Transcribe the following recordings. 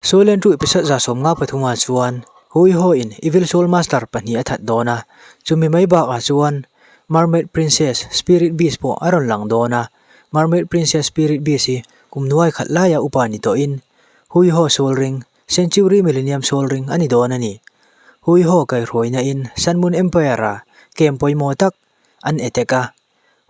Soul and True episode 53 ah chuan Hui Ho in Evil Soul Master pahnih a that dawn a, chumi mai bakah chuan Mermaid Princess Spirit Beast pawh a rawn lang dawn a, Mermaid Princess Spirit Beast hi kum nuai khat laia upa ni tawhin Hui Ho Soul Ring, Century Millennium Soul Ring a ni dawn a ni. Hui Ho kaihhruaina in Sun Moon Empire a camp pawimawh tak an attack a,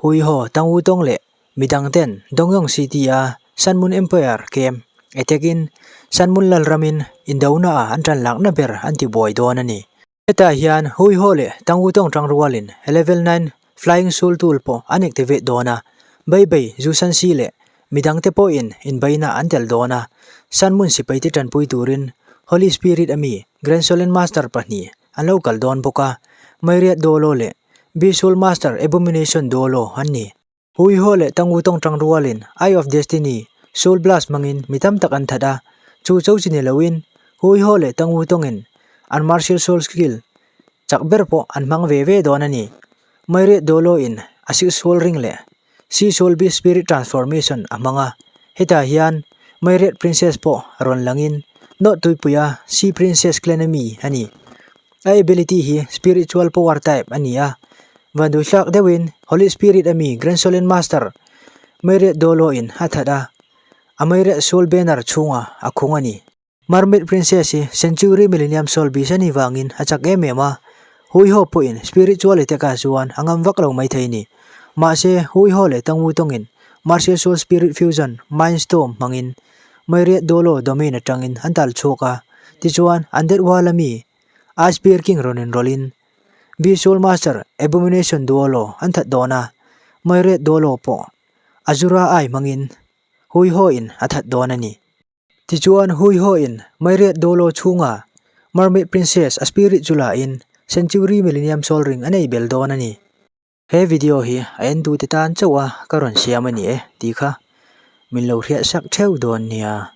Hui Ho Tang Wu Tong leh Midang ten Dongyong City a Sun Moon Empire camp attack in Sun Moon Lalramin indona ah an tan lakna ber an ti buai dawn a ni. Hetah hian Hui Ho leh Tang Wu Tong tangrualin Level 9 Flying Soul Tool pawh an activate dawn a, Bei Bei, Zhu San Si leh midang te pawhin inbeihna an tel dawn a, Sun Moon sipai te tanpui turin Holy Spirit ami Grand Solen Master pahnih an lo kal dawn bawk a, Myriad Dolo leh Beast Soul Master Abomination Dolo an ni. Hui Ho leh Tang Wu Tong tang rualin Eye of Destiny, Soul Blast hmangin mi tam tak an that a, chu cho chi ni loin Hui Ho leh Tang Wu Tongin an martial soul skill chak ber pawh an hmang ve ve dawn a ni. Myriad Dolo in a Six Soul Ring leh Sea Soul Beast Spirit Transformation a hmang a, hetah hian Myriad Princess pawh rawn langin North Tuipuia Sea Princess clan ami a ni. A ability hi Spiritual Power type a ni a, vanduihlak deuhin Holy Spirit ami Grand Solen Master Myriad Dolo in a that a, a Myriad Soul Banner chhungah a khung a ni. Mermaid Princess hi Century Millennium Soul Beast a nih vangin a chak em em a, Hui Ho pawhin Spiritual attack-ah chuan a ngam vak lo maithei a ni. Mahse, Hui Ho leh Tang Wu tawngin Martial Soul Spirit Fusion Mind Storm hmangin Myriad Dolo domain atangin an tal chhuak a, tichuan an Dead Wall ami Ice Bear King rawn inrawlhin Beast Soul Master Abomination Duolo an that dawn a, Myriad Duolo pawh Azura Eye hmangin Hui Ho in a that dawn a ni. Tichuan Hui Ho in Myriad Duolo chhunga Mermaid Princess a spirit chu la in Century Millennium Soul Ring a nei bel dawn a ni. He video hi a entute tan chauh a ka rawn siam a ni e tih kha min lo hriat sak theuh dawn nia.